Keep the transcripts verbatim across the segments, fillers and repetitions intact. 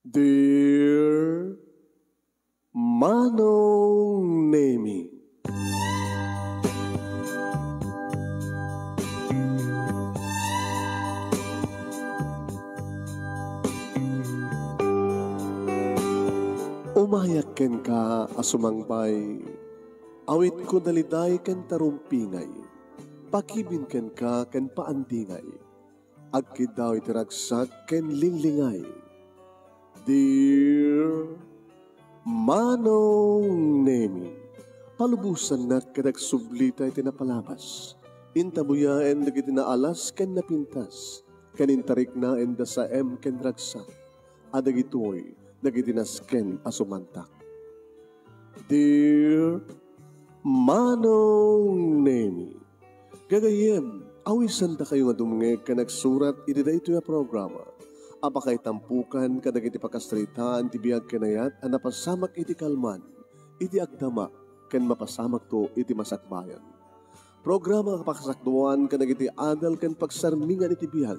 Dear Manong Nemi. Umayak kenka a sumangbay, awitko daliday ken tarumpingay, pakibin kenka ken paandingay. Agkiddaw iti ragsak ken linglingay. Dear Manong Nemi, palubosannak ket agsublita iti napalabas. Intabuyaen dagiti naalas ken napintas, ken intariknaen da saem ken ragsak. A dagitoy dagiti nasken a sumantak. Dear Manong Nemi, gagayyem, awisandakayo nga dumngeg ken agsurat iti daytoy a programa a pakaitampokan kadagiti pakasaritaan ti biag ken ayat a napasamak iti kalman, iti agdama, ken mapasamakto iti masakbayan. Programa a pakasakduan kadagiti adal ken pagsarmingan iti biag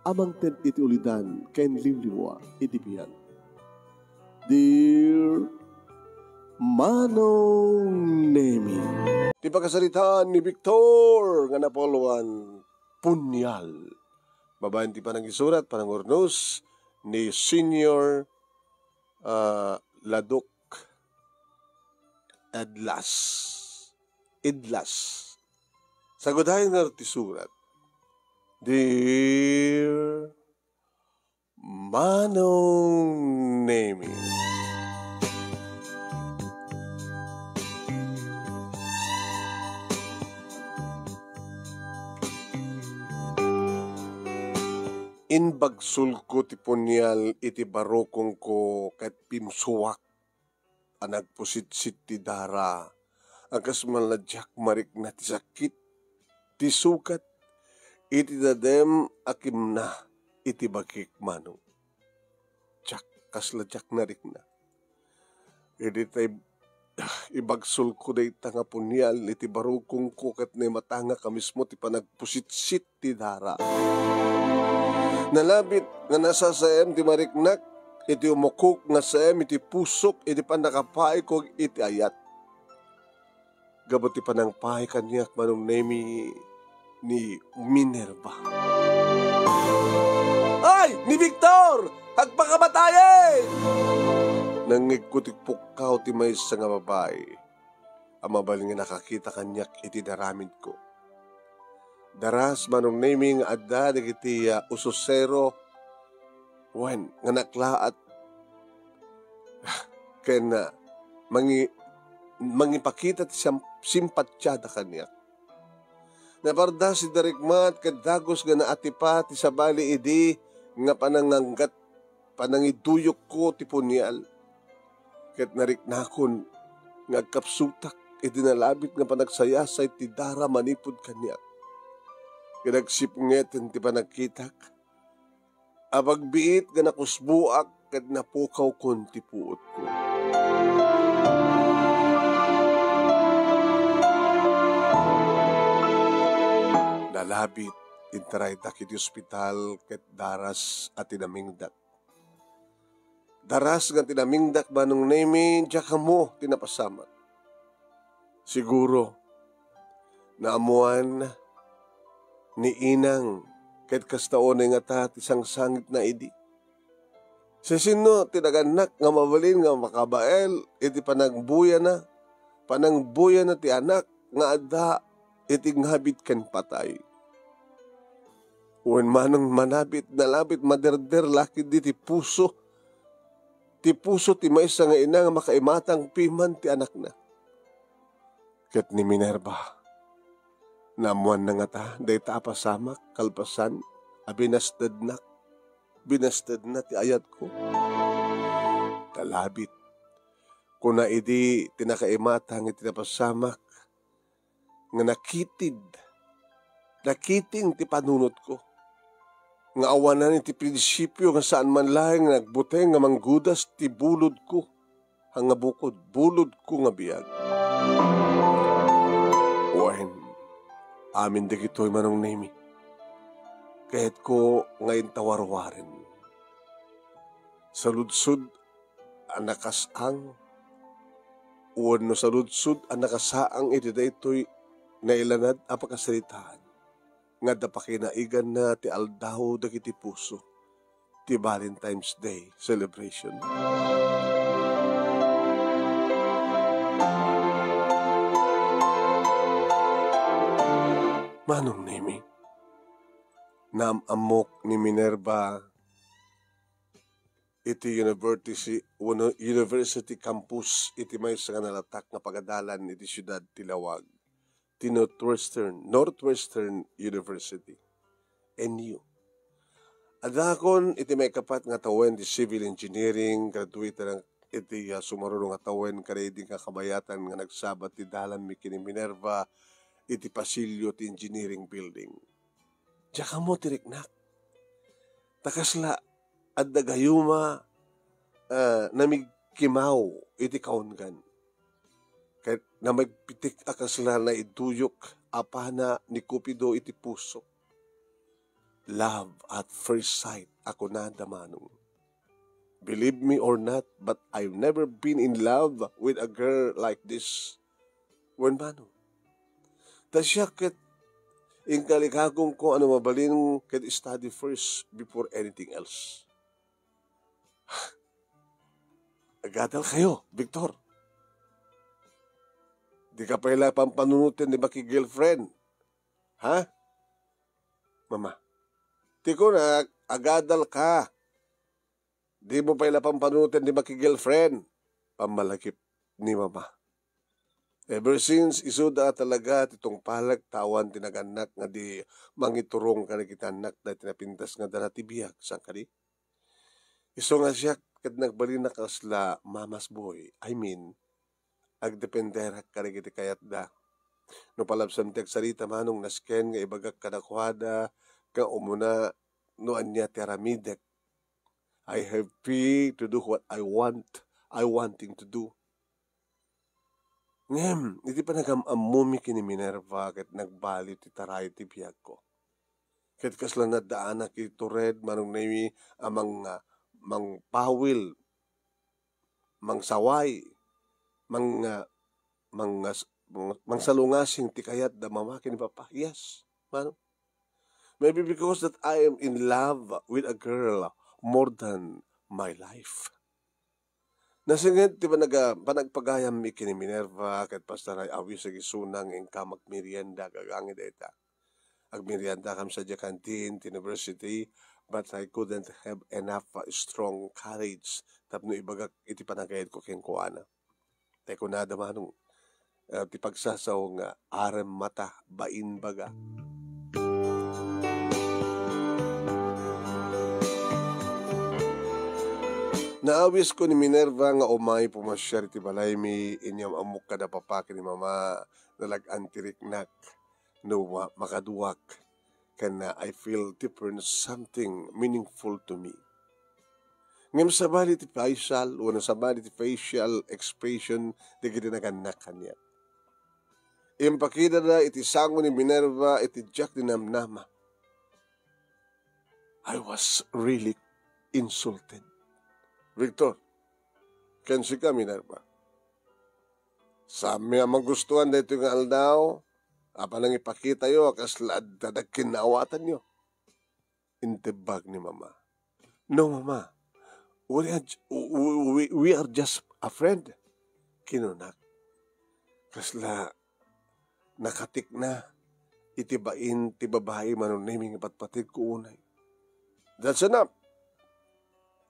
a mangted iti ulidan ken liwliwa iti biag. Dear Manong Nemi. Ti pakasaritaan ni Victor nga napauluan, Punyal. Babaen ti panangisurat, panangurnos ni Senior, ah, Ladok Edlas. Idlas. Sagudayen nga ti surat. Dear Manong Nemi. Inbagsolko ti punyal iti barukongko ket pimsuak a nagpusitsit ti dara a kas man la diak marikna ti sakit ti sukat iti dadem a kimna iti bagik, Manong. Diak, kasla diak narikna. Idi ta ib-, ibagsolko dayta nga punyal iti barukongko ket naimatangak a mismo ti panagpusitsit ti dara. Nalabit nga nasasaem ti mariknak iti umukok nga saem iti pusok iti pannakapaayko iti ayat. Gapu ti panangpaay kaniak, Manong Nemi, ni Minerva. Ay, ni Victor! Agpakamatayen! Nangngegko ti pukkaw ti maysa nga babai a mabalin nga nakakita kaniak iti naramidko. Daras, Manong Nemi, nga adda dagiti, ah, ususero wen nga naklaat ken, ah, mangi-, mangipakita ti siam-, simpatiada kaniak. Napardas ti darikmat ket dagus nga naatipa ti sabali idi nga pananganggat panangiduyokko ti punyal. Ket nariknakon nga agkapsutak iti nalabit nga panagsayasay ti dara manipud kaniak. Ket agsipngeten ti panagkitak. Abagbiit nga nakusboak ket napukawkon ti puotko. Nalabit, intaraydak iti ospital ket daras a tinamingdak. Daras nga tinamingdak, Manong Nemi, diak ammo ti napasamak. Siguro, naammoan ni Inang ket kasta unay ngata ti sangsangitna idi. Siasino ti nagannak nga mabalin nga makabael iti panangbuyana, panangbuyana ti anak nga adda iti ngabit ken patay? Wen manong manabit, nalabit, maderder la ketdi ti puso, ti puso ti maysa nga ina nga makaimatang piman ti anakna. Ket ni Minerva, naammoanna ngata dayta a pasamak kalpasan a binastednak, binastedna ti ayatko? Nalabit, kuna idi ti nakaimatang iti napasamak, nga nakitid, nakiting ti panunotko, nga awanan iti prinsipio nga saan man laeng nga nagbuteng nga manggudas ti bulodko, nga bukod, bulodko nga biag. Wen, amin dagitoy, Manong Nemi, kayatko nga intawarwaren. saludsod a nakasang, wenno saludsod a nakasaang iti daytoy nailanad a pakasaritaan nga adda pakinaiganna ti aldaw dagiti puso ti Valentine's Day celebration. Manong Nemi, naam-ammok ni Minerva iti university, university campus iti maysa nga nalatak nga pagadalan iti siudad ti Laoag, ti Northwestern, Northwestern University, N U. Adakon iti maikapat nga tawen ti civil engineering, graduate na iti, ah, sumaruno nga tawen kadaydi nga kabayatan nga nagsabat ti dalanmi ken ni Minerva iti pasilyo ti engineering building. Diak ammo ti riknak. Ta kasla adda gayuma, ah, namigkimaw iti kaungan. Ket namagpitik a kasla naiduyok a pana ni Cupido iti puso. Love at first sight, a kunada, Manong. Believe me or not, but I've never been in love with a girl like this. Wen, Manong. Ta siak ket inkalikagumko a no mabalin ket study first before anything else. Agadalkayo, Victor. Dika pay la pampanunoten ni maki-girlfriend. Ha? Mama. Ti kunak, agadalka. Dimo pay la pampanunoten ni maki-girlfriend. Pammalagip ni Mama. Ever since, isuda talaga ti tungpalek ta awan ti nagannak nga di mangiturong kadagiti annakda iti napintas nga dara ti biag, saan kadi? Isu nga siak ket nagbalinak kasla mama's boy, I mean, agdependerak kadagiti kayatda. No palabsam ti agsarita, Manong, nasken nga ibagak kadakuada nga umuna no ania ti aramidek. I have free to do what I want, I wanting to do. Ngem, iti panagam-ammomi ken ni Minerva ket nagbaliw ti taray ti biagko. Ket kasla naddaanak iti tured, Manong Nemi, a mang-, mangpawil, mangsaway, mang-, mangas-, mang-, mangsalungasing ti kayat da Mama ken ni Papa. Yes, Manong. Maybe because that I am in love with a girl more than my life. Nasinget ti panaga-, panagpagayammi ken ni Minerva, ket pastaray awisek isuna nga inka magmerienda, agangay dayta. Agmeriendakami sadiay kantin ti university, but I couldn't have enough, uh, strong courage tapno ibagak iti panagayadko kenkuana. Tay kunada, Manong, ah, ti pagsasao nga arem mata, bain baga. Naawisko ni Minerva nga umay pumasiar iti balaymi, inyam-ammok kada Papa ken ni Mama, nalag-an ti riknak no ma-, makaduak, ken, ah, I feel different something meaningful to me. Ngem sabali ti facial, wenno sabali ti facial expression dagiti nagannak kaniak. Impakidada iti sango ni Minerva iti diak dinamnama. I was really insulted. Victor, ken sika, Minerva. Saanmi a magustuhan daytoy nga aldaw a panangipakitayo a kasla adda dagkinaawatanyo. Intebbag ni Mama. "No, Mama. We are ju-, we, we, we are just a friend," kinunak. Kasla nakatikna iti bain ti babai, Manong Nemi, nga patpategko unay. "That's enough.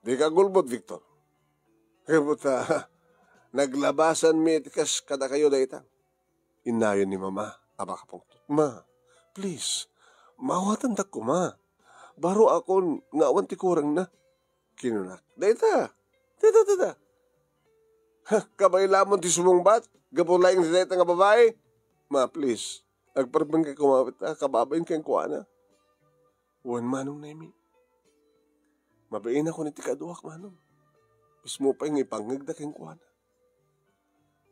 Dika agulbod, Victor. Kaya buta, naglabasanmi iti kas kadakayo dayta." Innayon ni Mama a makapungtot. "Ma, please, maawatandak koma. Baruakon nga awan ti kurangna," kinunak. "Dayta, dayta, dayta. Ha, kabay lamon ti sumungbat gapu laeng ti dayta nga babai. Ma, please, agparmengka koma ta kababain kenkuana." "Wen, Manong Nemi. Mabainakon iti kaduak, Manong. Mismo pay nga ipangngegda kenkuana."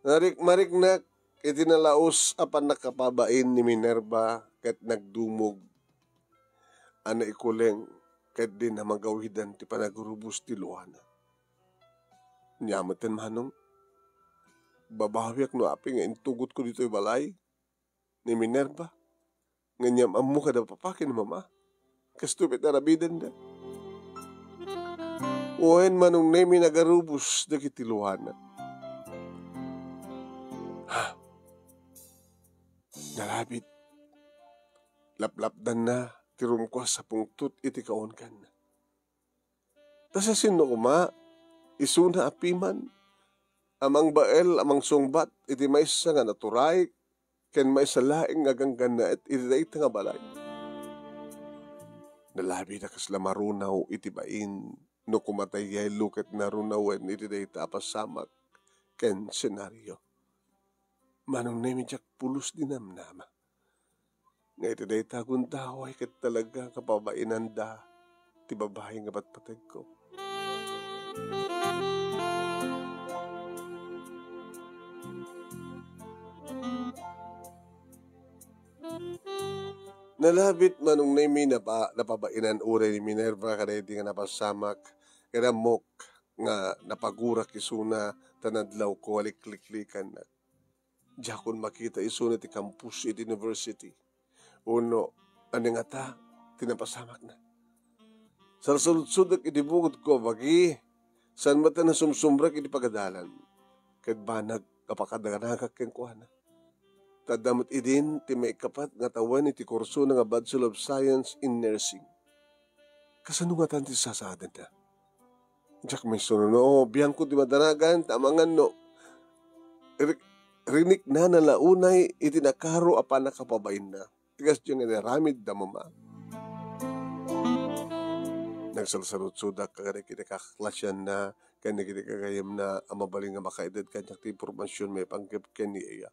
Narik-, mariknak iti nalaus a pannakapabain ni Minerva ket nagdumog a naikuleng ket di na magawidan ti panagurubos ti luana. Ania metten, Manong? Babawiak no apay nga intugotko ditoy balay ni Minerva nga inyam-ammo kada papa ken ni mama. Kastoy met aramidenda. Wen, Manong Nemi, nagarubos dagiti luana. Ha? Nalabit. Laplapdanna ti rumkuas a pungtot iti kaunkanna. Ta siasino koma, isuna a piman a mangbael a mangsungbat iti maysa nga naturay ken maysa laeng nga ganggannaet iti dayta nga balay. Nalabit a kasla marunaw iti bain no kumatay yelo ket narunawen iti dayta a pasamak ken senario. Manong Nemi, diak pulos di namnama nga iti dayta a gundaway ket talaga nga pabainanda ti babai nga patpategko. Nalabit, Manong Nemi, napa-, napabainan uray ni Minerva kadaydi nga napasamak, ket ammok nga napagurak isuna ta nadlawko a likliklikannak. Diakon makita isuna ti campus iti university. Wenno, ania ngata ti napasamakna? Sarsarudsodek iti bukodko a bagi, saan met a nasumsumrek iti pagadalan, ket banag a pakadanagak kenkuana. Ta adda met idin ti maikapat nga tawen iti kursona nga Bachelor of Science in Nursing. Kasano ngatan ti sasaadenna? Diak maisuno no biangko ti madanagan, ta amangan no ri-, riniknana la unay iti nakaro a pannakapabainna. Ti kasdiay nga inaramid da mama. Nagsarsarutsodak kadagiti kaklasianna ken dagiti gagayyemna a mabalin nga makaitd kaniak ti impormasion maipanggep ken ni Iya,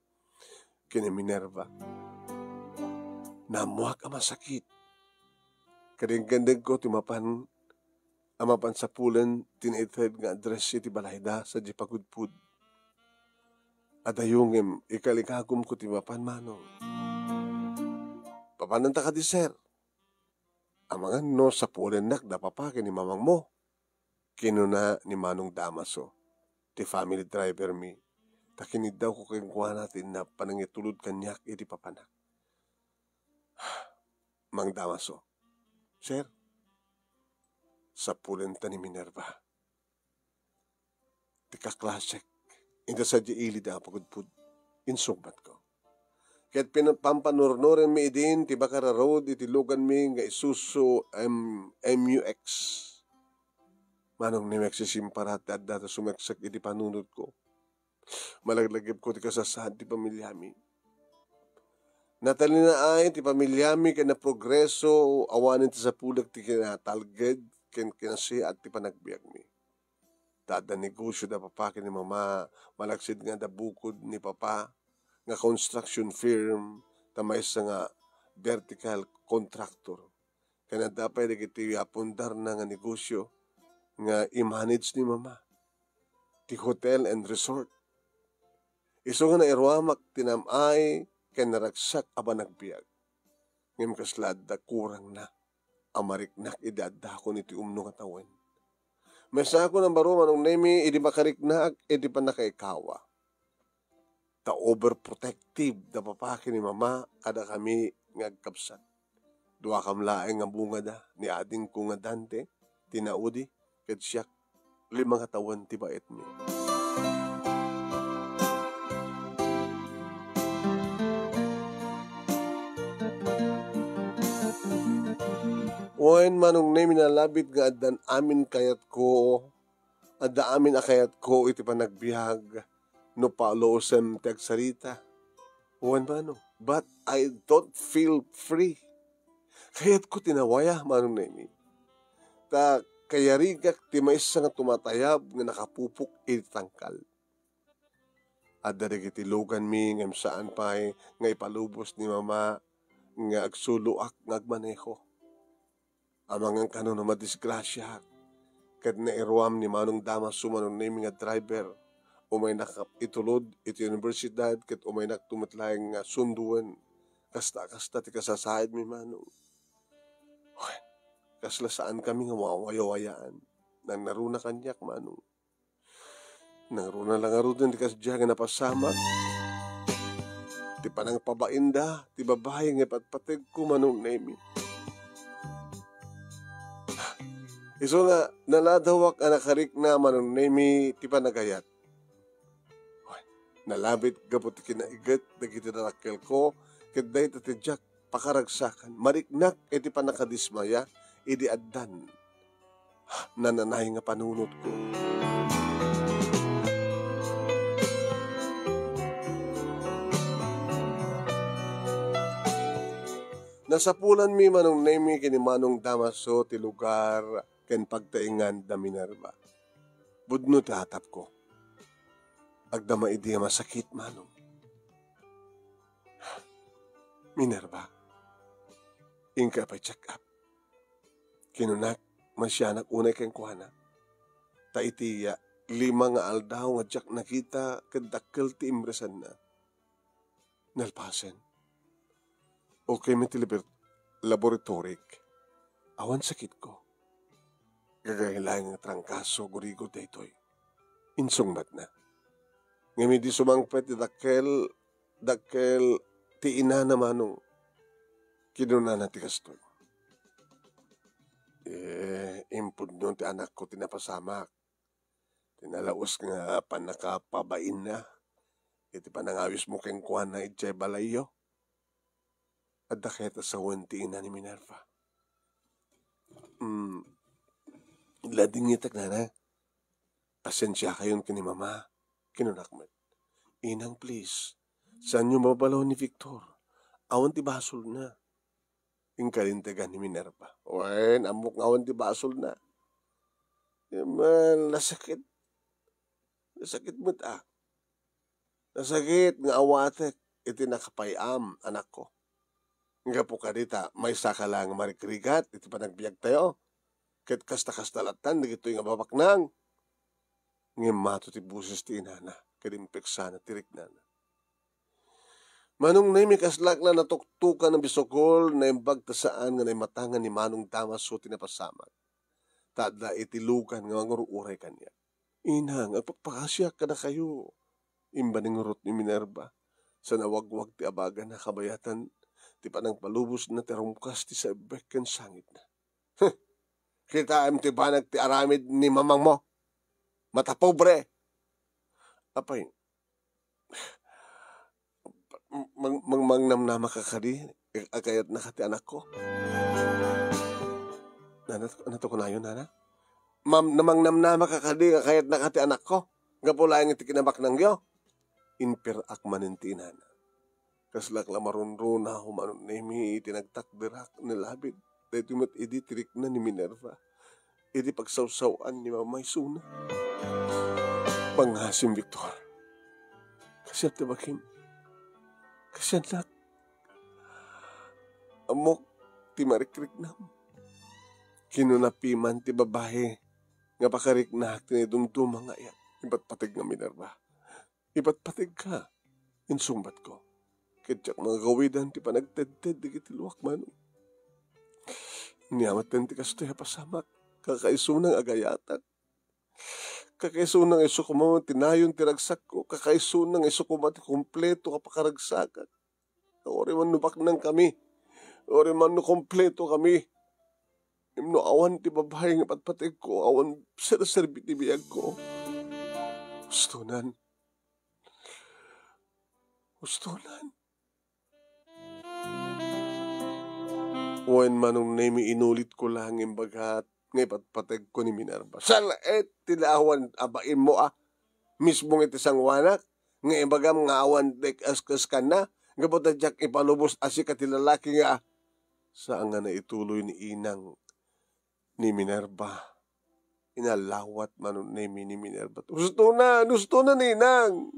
ken ni Minerva. Naammoak a masakit. Kadenggendengko ti mapan a mapan sapulen ti naited nga address iti balayda sadiay pagudpod. Adayo ngem ikalikagumko ti mapan, Manong. Papananta kadi, sir? Amangan no sapulennak da papa ken ni mamangmo, kinuna ni Manong Damaso, ti family driver mi, ta kiniddawko kenkuana ti inna panangitulod kaniak iti papanak. Mang Damaso, sir, sapulenta ni Minerva. Ti kaklasek, inta sadiay ili ti pagudpod, insungbatko. Ket pin-, pampanurnurenmi idin ti bakararud iti luganmi nga Isuzu M-, M U X. Manong Nemi, agsisimparat ti adda ta sumeksek iti panunotko. Malaglagipko ti kasasaad ti pamiliami. Natalinaay ti pamiliami ken naprogreso awanen ti sapulek ti kinatalged ken kinasiat ti panagbiagmi. Ta adda negosio da papa ken ni mama, malaksid nga adda bukod ni papa nga construction firm, ta maysa nga vertical contractor. Ken adda pay dagiti apundarna nga negosio nga i-manage ni mama, ti hotel and resort. Isu nga nairuamak ti nam-ay ken naragsak a panagbiag. Ngem kasla adda kurangna a mariknak idi addakon iti umno nga tawen. Maysakon a baro, Manong Nemi, idi makariknak iti pannakaikawa. Ta overprotective da papa ken ni mama kadakami nga agkabsat. Duakam laeng nga bungada, ni adingko nga Dante, ti naudi, ket siak, lima nga tawen ti baetmi. Wen, Manong Nemi, nalabit nga addan amin kayatko, adda amin a kayatko iti panagbiag, no paulusen ti agsarita. Wen, Manong, but I don't feel free. Kayatko ti nawaya, Manong Nemi. Ta kayarigak ti maysa nga tumatayab nga nakapupok iti tangkal. Adda dagiti luganmi ngem saan pay nga ipalubos ni mama nga agsuloak nga agmaneho. Amangan kano no madisgrasiaak, ket nairuam ni Manong Damaso, Manong Nemi, nga driver. Umaynak itulod iti universidad ket umaynakto met laeng nga sunduen. Kasta, kasta ti kasasaadmi, Manong. Wen, kasla saankami nga wawayawayaan. Nangnaruna kaniak, Manong. Nangruna la ngaruden ti kasdiay nga napasamak. Ti panangpabainda, ti babai nga ipatpategko, Manong Nemi. Isu nga, naladawak a nakarikna, Manong Nemi, ti panagayat. Nalabit gapu ti kinaiget dagiti dadakkelko, ket dayta ti diak pakaragsakan. Mariknak iti pannakadismaya idi addan nananay nga panunotko. Nasapulanmi, Manong Nemi, ken ni Manong Damaso ti lugar ken pagtaengan da Minerva. Pudno ti atapko. Agdama idi a masakit, Manong. Minerva, inka pay check up. Kinunak, mansianak unay kenkuana. Ta iti ya, lima nga aldaw nga diak nakita ket dakkel ti imresenna. Nalpasen. Okay met ti liber-, laboratorik. Awan sakitko. Gagayyem laeng nga trangkaso, gurigod daytoy. Insungbatna. Ngem idi sumangpet ti dakkel, dakkel ti inana, Manong. Kinunana ti kastoy. Eh, impudno ti anakko ti napasamak. Ti nalaus nga pannakapabainna iti panangawismo kenkuana idiay balayyo. Adda kayat a sawen ti ina ni Minerva? Hmm, ladingitek, nana. Pasensiakayon ken ni Mama, kinunak met. Inang, please, saanyo mababalaw ni Victor. Awan ti basolna. Inkalintegan ni Minerva. Wen, ammok nga awan ti basolna. Ngem, ah, nasakit. Nasakit met, ah. Nasakit nga awatek iti nakapay-am, anakko. Gapu kadita, maysaka la nga marigrigat iti panagbiagtayo. Ket kasta-kasta lattan dagitoy nga babaknang. Ngem mato ti boses ti inana, ket impeksana ti riknana. Manong Nemi, kaslak la natuktokan a bisukol, naimbag ta saan nga naimatangan ni Manong Damaso ti napasamak. Ta adda iti lugan nga mangur-uray kaniak. Inang, agpakpakasiak kadakayo. Imbaningrot ni Minerva. Sa nawagwag ti abagana kabayatan ti panangpalubosna ti rumkas ti saebbek ken sangitna. Huh! Kitaem ti banag ti aramid ni mamangmo. Mata pobre. Apay, mang-, mang-, mang-, mangnamnama ka kadi, a kayatna ka ti anakko? Nana, ano to kunayon, nana? Mam-, namangnamnama ka kadi, a kayatna ka ti anakko? Gapu laeng iti kinabaknangyo? Imper-ak manen ti inana. Kaslak la marunruna, Manong Nemi, iti nagtakderak, nalabit. Daytoy met idi ti rikna ni Minerva. Iti pagsawsaw-an ni Mama isuna. Pangasim, Victor. Kasian ti bagim. Kasiannak. Ammok ti marikriknam. Kinuna piman ti babai nga pakariknaak ti naidumduma nga ayat. Ipatpateg nga Minerva. Ipatpategka, insungbatko. Ket diak mangagawidan ti panagtedted dagiti luak, Manong. Nia met ti kastoy a pasamak, kakaisuna nga agayatak. Kakaisuna nga isu koma ti nayon ti ragsakko, kakaisuna nga isu koma ti kompleto a pakaragsakak. Uray man no baknangkami, uray man no kompletokami. Ngem no awan ti babai nga patpategko, awan serserbi ti biagko. Hustonan. Hustonan. Wen, Manong Nemi, inulitko la nga imbagat nga ipatpategko ni Minerva. Saan la, eh, ti laawan a bainmo, ah? Mismo nga iti sangoanak, nga ibagam nga awan ti eskeskanna, gapu ta diak ipalubos a sika ti lalaki nga, saan nga naituloy ni inang ni Minerva. Inalawat, Manong Nemi, ni Minerva. Hustonan, hustonan, inang.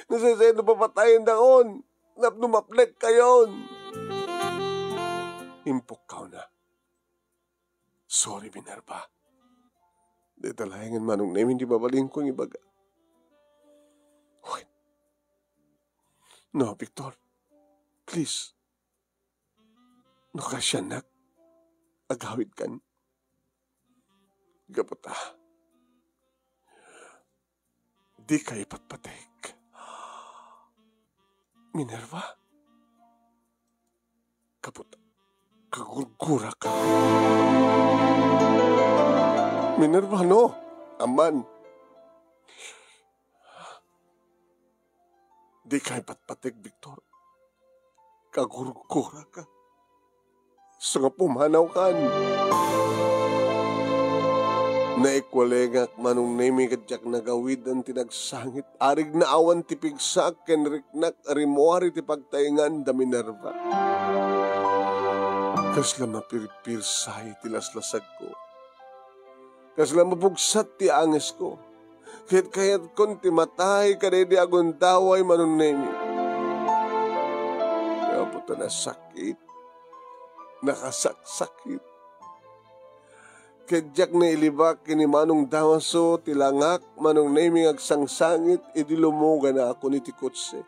Nasaysayan no papatayendakon. Napno maplekkayon. Impukkawna. Sorry, Minerva. Dayta laengen, Manong Nemi, ti mabalinko nga ibaga. Wait. No, Victor. Please. No kasiannak, agawidkan. Gapu ta, Dika ipatpateg, Minerva. Kaput kagurguraka. Minerva, no. Aman. Dika ipatpateg, Victor. Kagurguraka. Isu nga pumanawkan. Naikualengak, Manong Nemi, ket diak nagawidan ti nagsangit. Arigna awan ti pigsak ken riknak, rimmuar iti pagtaengan da Minerva. Kasla mapirpirsay ti laslasagko. Kasla mapugsat ti angesko. Ket kayatkon ti matay kadaydi a gundaway, Manong Nemi. Gapu ta nasakit, nakasaksakit. Ket diak nailibak ken ni Manong Damaso ti langak, Manong Nemi, nga agsangsangit idi lumugana kon iti kotse.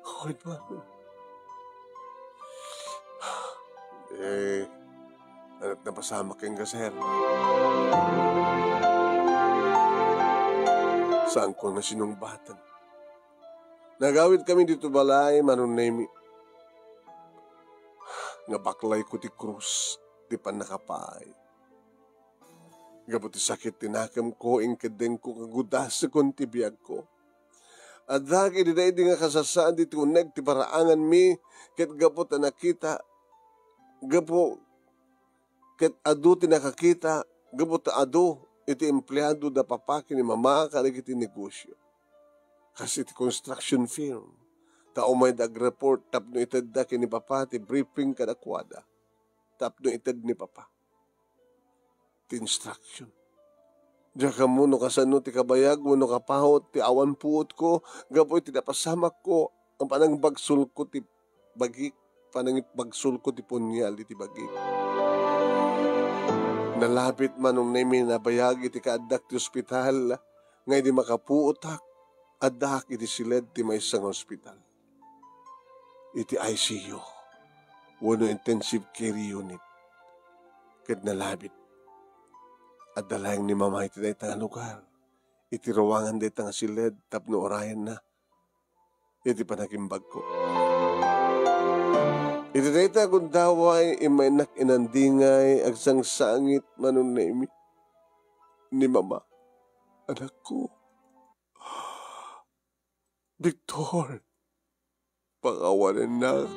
Wen, Manong. Eh, ania ti napasamak kenka, sir? Saanko nga sinungbaten. Nagawidkami ditoy balay, Manong Nemi, nga baklayko ti krus ti pannakapaay. Gapu ti sakit ti nakemko, inkeddengko nga gudasekon ti biagko. Adda ket daydi nga kasasaad iti uneg ti paraanganmi, ket gapu ta nakita, gapu ket adu ti nakakita, gapu ta adu iti empleado da papa ken ni mama kadagiti negosio. Kas iti construction firm, ta umayda agreport tapno itedda ken ni papa ti briefing kadakuada, tapno ited ni papa ti instruction. Diak ammo no kasano ti kabayag wenno kapahot ti awan puotko gapu iti napasamakko a panangbagsolko ti bagik, panangibagsolko ti punial iti bagik. Nalabit, Manong Nemi, nabayag iti kaaddak ti ospital nga idi makapuotak, addaak iti siled ti maysa nga ospital. Iti I C U wenno intensive care unit. Ket nalabit, adda laeng ni mama iti dayta nga lugar. Iti ruangan dayta nga siled tapno urayenna iti panagimbagko. Iti dayta a gundaway, immaynak inandingay, agsangsangit, Manong Nemi, ni mama. Anakko, Victor, pakawanennak.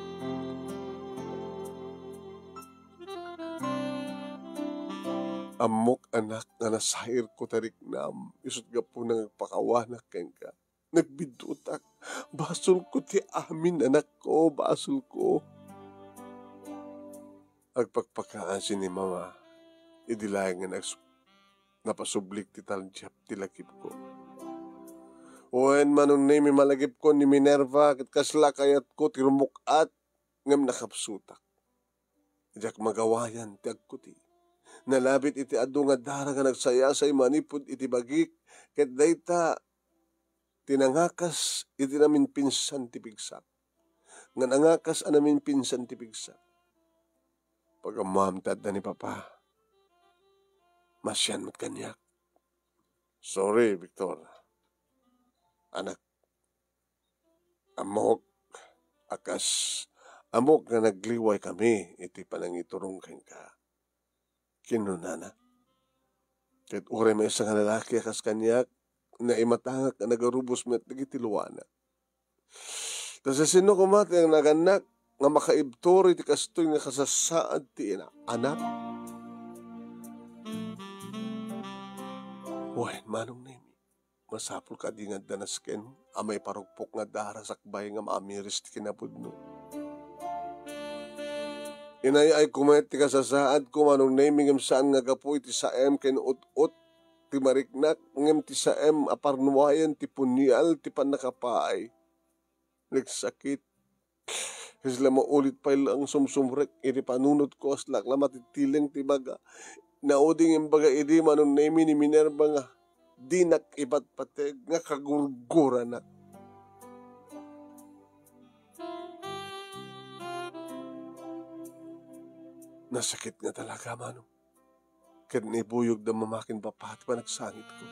Ammok, anak, nga nasairko ta riknam, isut' gapuna nga agpakawanak kenka. Nagbiddutak. Basolko ti amin, anakko, basolko. Agpakpakaasi ni mama idi laeng nga nags-, napasublik ti taldiap ti lagipko. Wen, Manong Nemi, malagipko ni Minerva, ket kasla kayatko ti rumuk-at ngem nakapsutak. Diak magawayan ti agkuti. Nalabit iti adu nga dara nga nagsayasay manipud iti bagik, ket dayta ti nangakas iti naminpinsan ti pigsak. Nga nangakas a naminpinsan ti pigsak. Pagammoam ti adda ni Papa. Masian met kaniak. Sorry, Victor. Anak, ammok a kas, ammok nga nagliwaykami iti panangiturong kenka, kinunana. Ket uray maysa nga lalaki a kas kaniak, naimatangak a nagarubos met dagiti luana. Ta siasino koma ti nagannak nga makaibtur iti kastoy nga kasasaad ti ina-, anak? Wen, Manong Nemi, masapul kadi nga adda nasken a maiparukpok nga dara sakbay nga maamiris ti kinapudno. Inay-ayko met ti kasasaadko, Manong Nemi, ngem saan nga gapu iti saem ken ut-ot ti mariknak, ngem ti saem a parnuayen ti punial ti pannakapaay. Nagsakit. Kasla maulit pay lang sumsumrek iti panunotko, kasla la matitileng ti baga. Nauding imbaga idi, Manong Nemi, ni Minerva nga dinak ipatpateg nga kagurguranak. Nasakit nga talaga, Manong. Ket naibuyog da Mama ken Papa ti panagsangitko.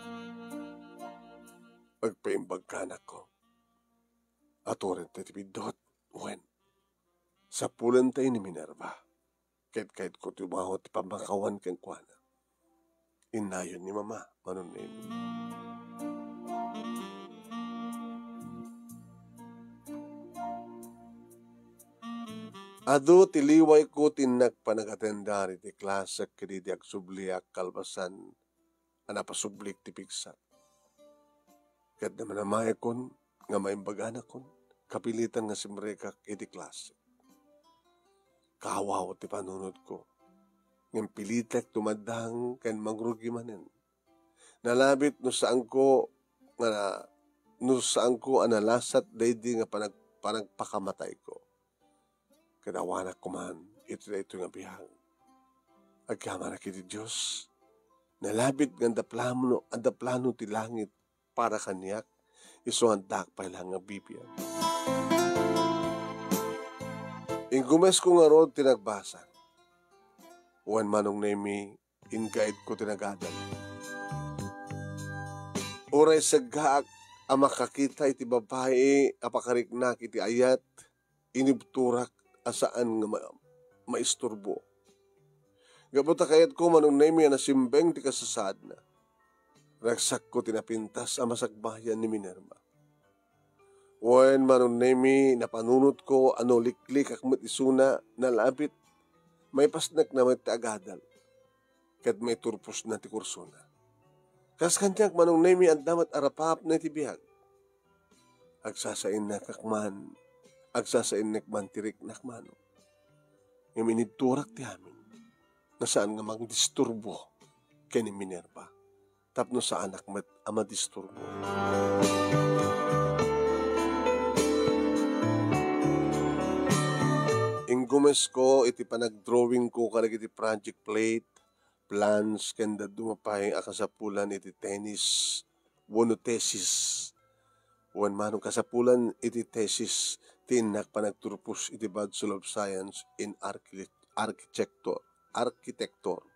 Agpaimbag kanakko. Aturen ti biddut, wen, sapulentayo ni Minerva. Ket kayatko ti umaw ti pammakawan kenkuana. Innayon ni Mama, Manong Nemi. Adu ti liwayko ti innak panagatendar iti klasek ket idi agsubliak kalpasan a napasublik ti pigsak. Ket namanamaekon nga maimbag anakon, kapilitan nga simrekak iti klase. Kawaw ti panunotko, ngem pilitek tumaddang ken mangrugi manen. Nalabit no saanko nga, no saanko a nalasat daydi nga panag-, panagpakamatayko. Ket awanak koman iti daytoy nga biag. Agyamanak iti Dios. Nalabit nga adda plano, adda plano ti langit para kaniak, isu nga addaak pay laeng nga bibiag. Inggumesko ngarud ti nagbasa. Wen, Manong Nemi, ingaedko ti nagadal. Uray seggaak a makakita iti babai a pakariknak iti ayat, inibturak a saan nga ma-, maisturbo. Gapu ta kayatko, Manong Nemi, a nasimbeng ti kasasaadna, ragsakko ti napintas a masagbayan ni Minerva. Wen, Manong Nemi, napanunotko a no liklikak met isuna, nalabit, maipasnekna met ti agadal, ket maiturposna ti kursona. Kas kaniak, Manong Nemi, adda met a rapapna iti biag. Agsasainnak man, agsasainnek man ti riknak, Manong. Ngem inibturak ti amin nga saan nga mangdisturbo ken ni Minerva, tapno saanak met a madisturbo. Inggumesko iti panagdrawingko kadagiti project plate, plans, ken dadduma pay a kasapulan iti tennis wenno thesis. Wen, Manong, kasapulan iti thesis ti innak panagturpos iti Bachelor of Science in Architect-, Architecture, Architecture.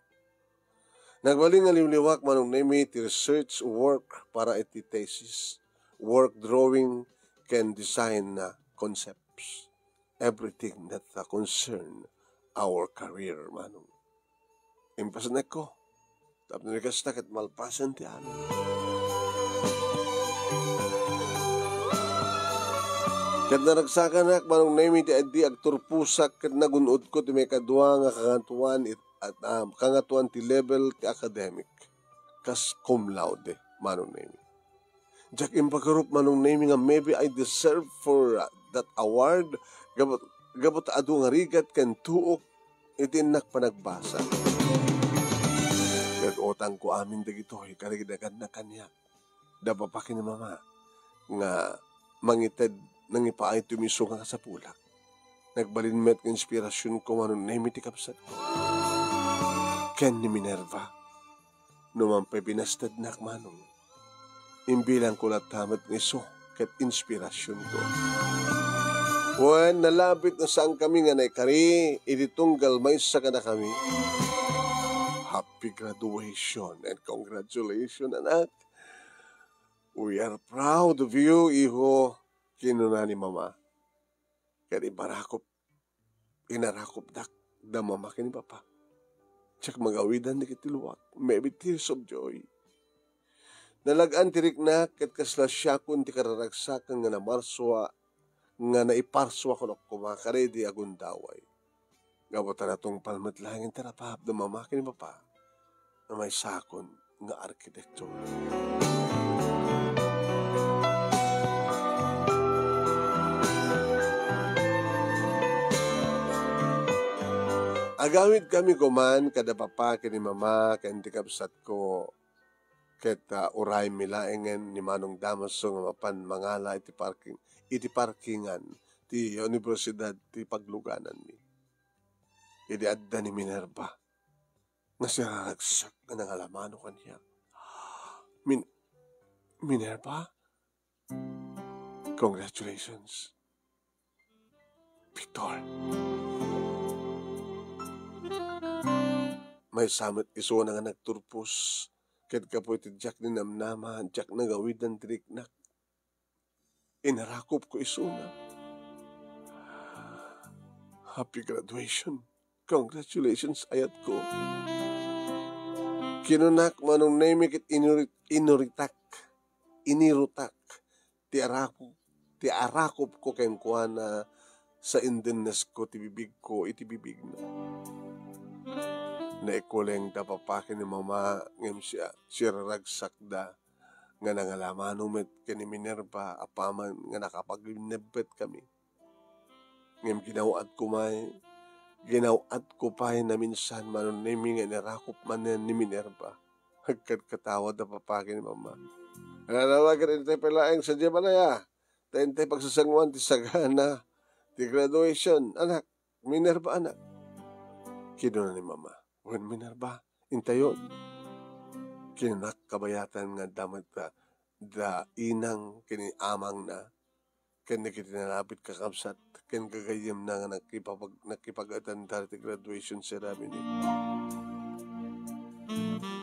Nagbalin nga liwliwak, Manong Nemi, ti research work para iti thesis, work drawing, ken design na concepts. Everything that, uh, concern our career, Manong. Impasnekko. Tapno ni kasta ket malpasen ti amin. Ket naragsakanak, Manong Nemi, ti idi agturposak ket nagun-odko ti maikadua nga kangatoan it-, at, ah, kangatoan ti level ti academic. Kas cum laude, Manong Nemi. Diak impagarup, Manong Nemi, nga maybe I deserve for, uh, that award. Gapu, gapu ta adu nga rigat ken tuok iti innak panagbasa. Nag-utangko amin dagitoy kadagiti nagannak kaniak, da papa ken ni mama, nga mangited nangipaay ti isu nga kasapulak. Nagbalin met nga inspirasionko, Manong Nemi, ti kabsatko ken ni Minerva. No man pay binastednak, Manong, imbilangko latta met nga isu ket inspirasionko. Wen, nalabit no saankami nga naikari iti tunggal maysa kadakami. Happy graduation and congratulations, anak. We are proud of you, iho, kinuna ni mama. Ket ibarakup Inarakupdak da mama ken ni papa. Diak magawidan dagiti luak, maybe tears of joy. Nalag-an ti riknak ket kasla siakon ti kararagsakan nga namarsua, nga naiparsua koma kadaydi a gundaway. Gapu ta natungpal met laengen ti rapap da mama ken ni papa. Nga maysakon nga arkitekto. Agawidkami koman kada papa ken ni mama ken ti kabsatko, ket, ah, uraymi laengen ni Manong Damaso nga mapan mangala iti parking, iti parkingan ti Universidad ti paglugananmi. Idi adda ni Minerva, nga siraragsak nga nangalamano kaniak. Min-, Minerva, congratulations. Victor. Maysa met isuna nga nagturpos Ket gapu iti diak ninamnama, diak nagawidan ti riknak. Inarakupko isuna. Happy graduation. Congratulations, ayatko. Kinunak, Manong Nemi, ket inuri-, inuritak, inirutak ti araku-, ti arakupko kenkuana sa indennesko ti bibigko iti bibigna. Naikuleng da papa ken ni mama ngem sia-, siraragsakda nga nangalamano met ken ni Minerva apaman nga nakapagnebbet kami. Ngem ginaw-adko may, ginaw-adko pay naminsan, Manong Nemi, nga inarakup manen ni Minerva. Agkatkatawad a papa ken ni mama. Nalalagan intay pay laeng sadiay balay a. Ta intay pagsasangoan ti sagana ti graduation, anak. Minerva, anak. Kinuna ni mama, "Wen, Minerva, intayon." Kinunak kabayatan nga adda met da, da inang ken ni amangna, ken dagiti nalabit kakabsat ken gagayyemna nga nakipapag-, nakipag-attendar ti graduation ceremony.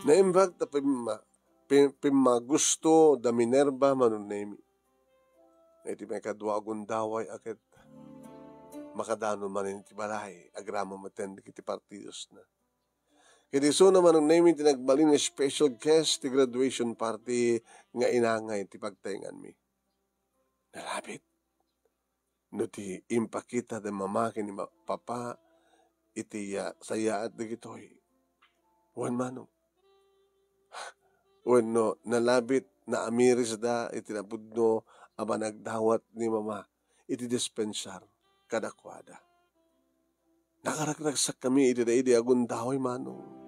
Naimbag ta pimma-, pim-, pimmagusto da Minerva, Manong Nemi. Iti maikadua a gundaway a ket makadanon manen iti balay, agraman metten dagiti partidosna. Ket isuna, Manong Nemi, ti nagbalin nga special guest ti graduation party nga inangay ti pagtaenganmi. Nalabit no ti impakita da mama ken ni ma-, papa iti, ah, sayaat dagitoy. Wen, Manong. Wenno nalabit, naamirisda iti napudno a panagdawat ni mama iti dispensar kadakuada. Nakaragsakkami iti daydi a gundaway, Manong.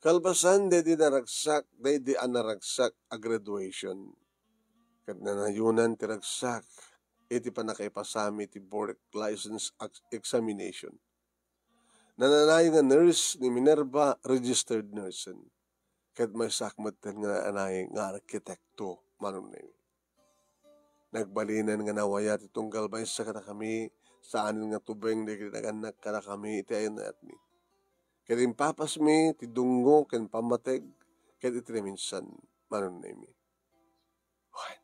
Kalpasan daydi naragsak, daydi a naragsak a graduation, ket nanayonan ti ragsak iti pannakaipasami iti board license ex-, examination. Nananay nga nurse ni Minerva, registered nurse. Ket maysak metten nga nananay nga arkitekto, Manong Nemi. Nagbalinen nga nawaya ti tunggal maysa kadakami, saanen nga tubeng dagiti nagannak kadakami iti ay-, ayatmi. Ket impapasmi ti dungngo ken pammateg, ket iti naminsan, Manong Nemi. Wen,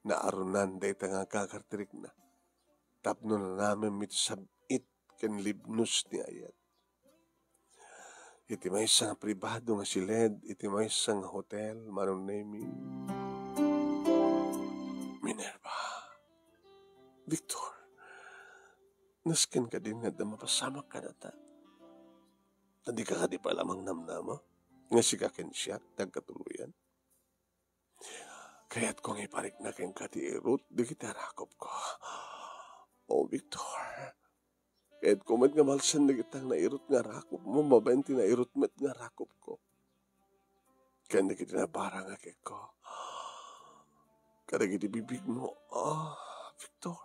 naarunan dayta nga agagar ti rikna tapno nanamem iti sab-it ken libnos ni ayat. Iti maysa nga pribado nga siled, iti maysa nga hotel, Manong Nemi. Minerva. Victor, nasken kadin nga adda mapasamak kadata? Adda ka kadi pay la mangnamnama nga sika ken siak ti agkatuloyan? Kayatko nga iparikna kenka ti irut dagiti arakupko. O, Victor, kayatko met nga malsen dagiti nairut nga arakupmo babaen ti nairut met nga arakupko. Ken dagiti nabarang a kekko kadagiti bibigmo. Ah, Victor,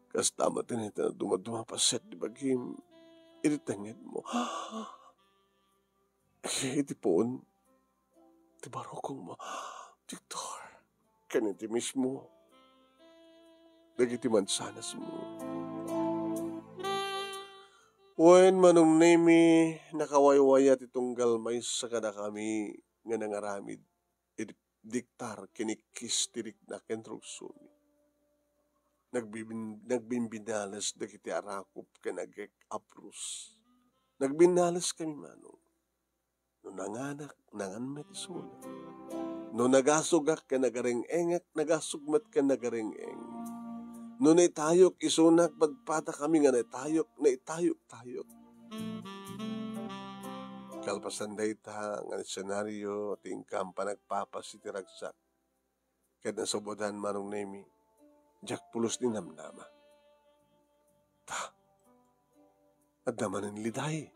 kasta met ti naitna dumaduma paset ti bagim iti tengngedmo. Iti puon ti barukongmo, Victor, ken iti mismo dagiti mansanasmo. Wen, Manong Nemi, nakawaywaya ti tunggal maysa kadakami nga nangaramid iti diktar ken ikkis ti rikna ken rugsoni. Nagbibin-, nagbimbinales dagiti arakup ken agek-abrus. Nagbinnaleskami, Manong. No nanganak, nangan met isuna. No nagasugak ken nagareng-engek, nagasug met ken nagareng-eng. No naitayok isuna, padpadakami nga naitayok, naitayok-tayok. Kalpasan dayta nga senario, ti inkam panagpapas iti ragsak. Ket nasubodan, Manong Nemi, diak pulos ninamnama. Ta, adda manen liday.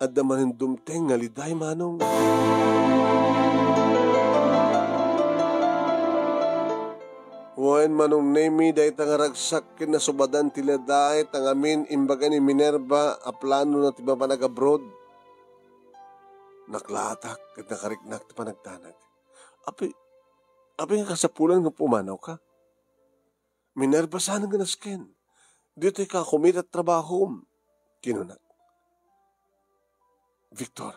Adda manen dumteng nga liday, Manong. Wen, Manong Nemi, dayta nga ragsak ket nasubodan ti liday, ta ngamin, imbaga ni Minerva a planona ti mapan ag-abroad. Naklaatak ket nakariknak ti panagdanag. Apay, apay nga kasapulan nga pumanawka? Minerva, saan nga nasken? Ditoyka kumita trabahom, kinunak. Victor,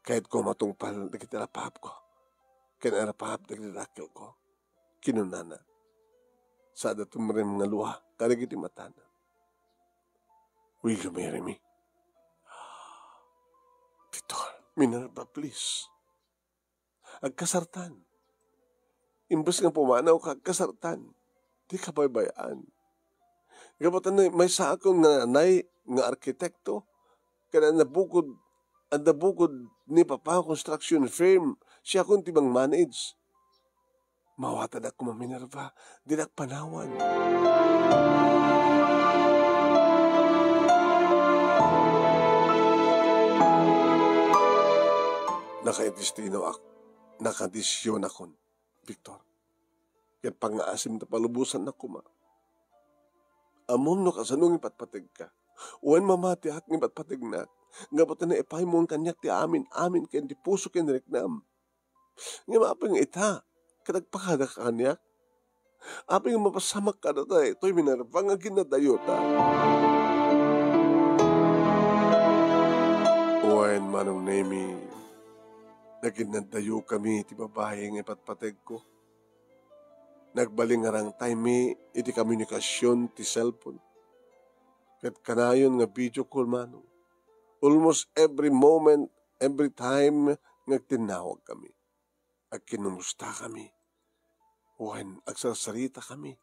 kayatko matungpal dagiti arapaapko ken arapaap dagiti dakkelko, kinunana. Sada tumrem nga lua kadagiti matana. Will you marry me? Victor, Minerva, please. Agkasartan. Imbes nga pumanawka, agkasartan. Dika baybay-an. Gapu ta maysaakon nga nanay nga arkitekto, ken adda bukod, adda bukod ni Papa construction firm, siakon ti mang-manage. Mawatadak koma, Minerva, dinak panawan. Nakaintestinoak, nakadisyonakon, Victor. Ket pangngaasim ta palubosannak koma. Ammom no kasano nga ipatpategka. Wen mamatiak nga ipatpategnak, gapu ta naipaymo kaniak ti amin-amin ken ti puso ken riknam. Ngem apay nga ita, ket agpakada kaniak? Apay nga mapasamak kadata daytoy, Minerva, nga aginnadayota? Wen, Manong Nemi, naginnadayokami ti babai nga ipatpategko. Nagbalingarangtaymi iti komunikasion ti cellphone. Ket kanayon nga video call, Manong. Almost every moment, every time nga agtinnawagkami, agkinnumustakami, wen agsarsaritakami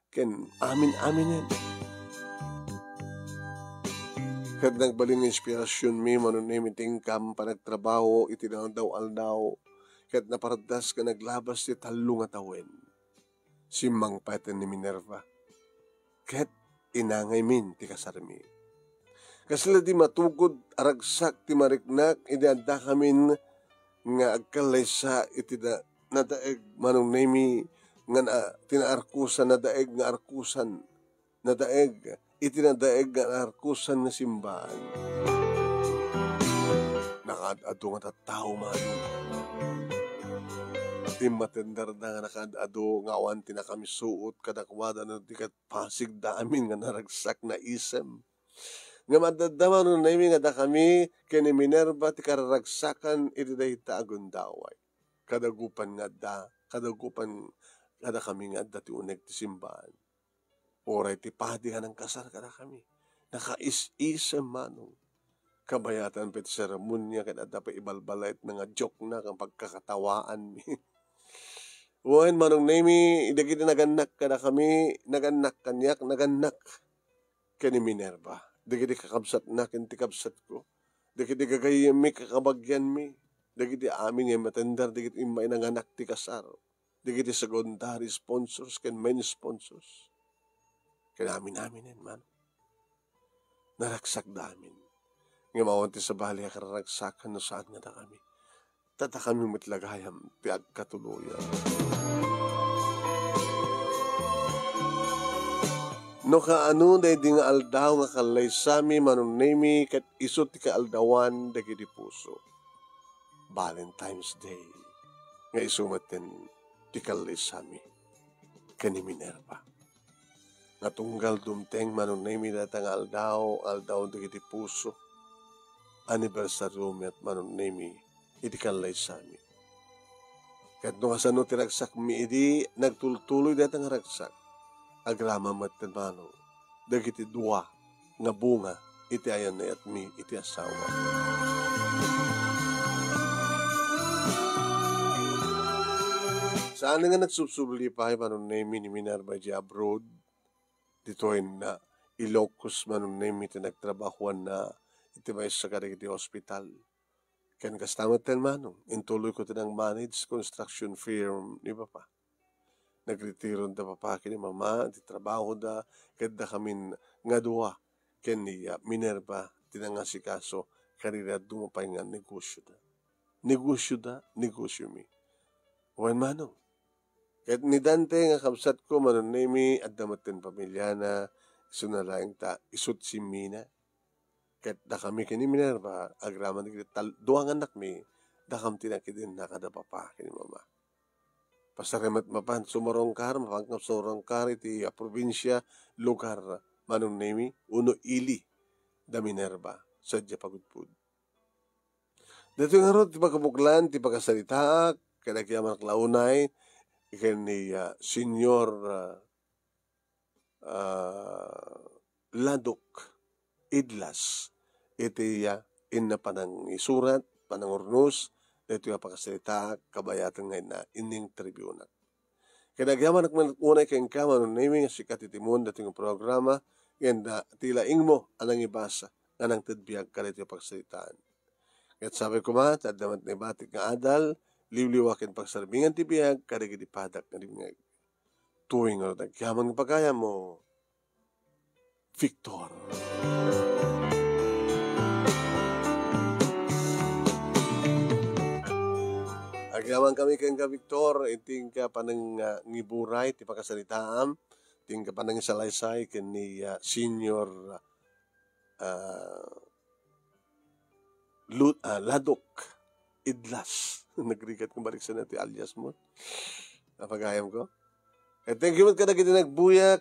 ken amin-aminen. Ket nagbalin nga inspirasionmi, Manong Nemi, ti inkam panagtrabaho iti aldaw-aldaw, ket napardas nga naglabas ti tallo nga tawen. Simmangpet ni Minerva, ket inangaymin ti kasarmi. Kasla di matugod a ragsak ti mariknak idi addakamin nga agkallaysa iti da-, nadaeg, Manong Nemi, nga na-, ti naarkusan, nadaeg nga arkusan, nadaeg iti nadaeg nga arkusan nga simbaan. Nakaad-ado nga tattao, Manong. Immatenderda nga nakaad-ado nga awan ti nakamisuot kadakuada no di ket pasigda amin nga naragsak naisem. Ngem adda, Manong Nemi, nga dakami ken ni Minerva ti kararagsakan iti dayta a gundaway. Kadagupan nga adda, kadagupan kadakami nga adda ti uneg ti simbaan. Uray ti padi a nangkasar kadakami, nakaisisem, Manong. Kabayatan pay ti seremonia ket adda pay ibalbalaitna nga joke-na ken pagkakatawaanmi. Wen, Manong Nemi, dagiti nagannak kadakami, nagannak kaniak, nagannak ken ni Minerva. Dagiti kakabsatna ken ti kabsatko. Dagiti gagayyemmi, kakabagianmi. Dagiti amin nga immatender dagiti immay nanganak ti kasar. Dagiti secondary sponsors ken main sponsors. Ken amin-aminen, Manong. Naragsakda amin. Ngem awan ti sabali a kararagsakan no saan nga dakami. Ta dakami met la gayam ti agkatuloyan. No kaano daydi nga aldaw nga kallaysami, Manong Nemi, ket isu ti kaaldawan dagiti puso. Valentine's Day, nga isu metten ti kallaysami ken ni Minerva. Nga tunggal dumteng, Manong Nemi, dayta nga aldaw, aldaw dagiti puso, anibersario met, Manong Nemi, iti kallaysami. Ket no kasano ti ragsakmi idi nagtultuloy dayta nga ragsak, agraman metten, Manong, dagiti dua nga bunga iti ayan-ayatmi iti asawa. Saan nga nagsubsubli pay, Manong Nemi, ni Minerva idiay abroad. Ditoy na Ilocos, Manong Nemi, ti nagtrabahoanna iti maysa kadagiti hospital. Ken kasta metten, Manong, intuloyko ti nang-manage construction firm ni Papa. Nagretiro da Papa ken ni Mama ti trabahoda, ket dakamin nga dua ken ni, ah, Minerva ti nangasikaso kadagiti dadduma pay nga negosioda. Negosioda, negosiomi. Wen, Manong. Ket ni Dante nga kabsatko, Manong Nemi, adda metten pamiliana, isuna laeng ta isut' simmina. Ket dakami ken ni Minerva, agraman dagiti tal-, dua nga annakmi, dakam ti nakidinnaka da papa ken ni mama. Pasar met mapan, sumurongkar, mapan nga sumurongkar iti, ah, probinsia, lugar, Manong Nemi, uno ili, da Minerva, sadiay pagudpod. Daytoy ngarud ti pakabuklan ti pakasaritaak, ket agyamanak la unay ken ni, ah, Señor, ah, ah, Ladok Idlas iti, ah, inna panangisurat, panangurnos, daytoy a pakasaritaak, kabayatan nga inna ininterbiunak. Ket agyamanak met unay kenka, Manong Nemi, nga sika ti timon daytoy nga programa, ken, ah, ti laingmo a nangibasa nga nangted biag kadaytoy a pakasaritaan. Ket sabi koma, ti adda met naibatik nga adal, liwliwa ken pagsarbingan ti biag kadagiti padak nga dimngeg. Tuwing nga agyamanak nga pagayam, Victor. Agyamankami kenka, Victor, iti inka panang, ah, ngiburay ti pakasaritaam, iti inka panangisalaysay ken ni, ah, Senior, ah, Lu-, ah, Ladok Idlas. Nagrigat kong baliksan na ti alias mo. Napagayam ko. Eh, thank you met kadagiti nagbuya.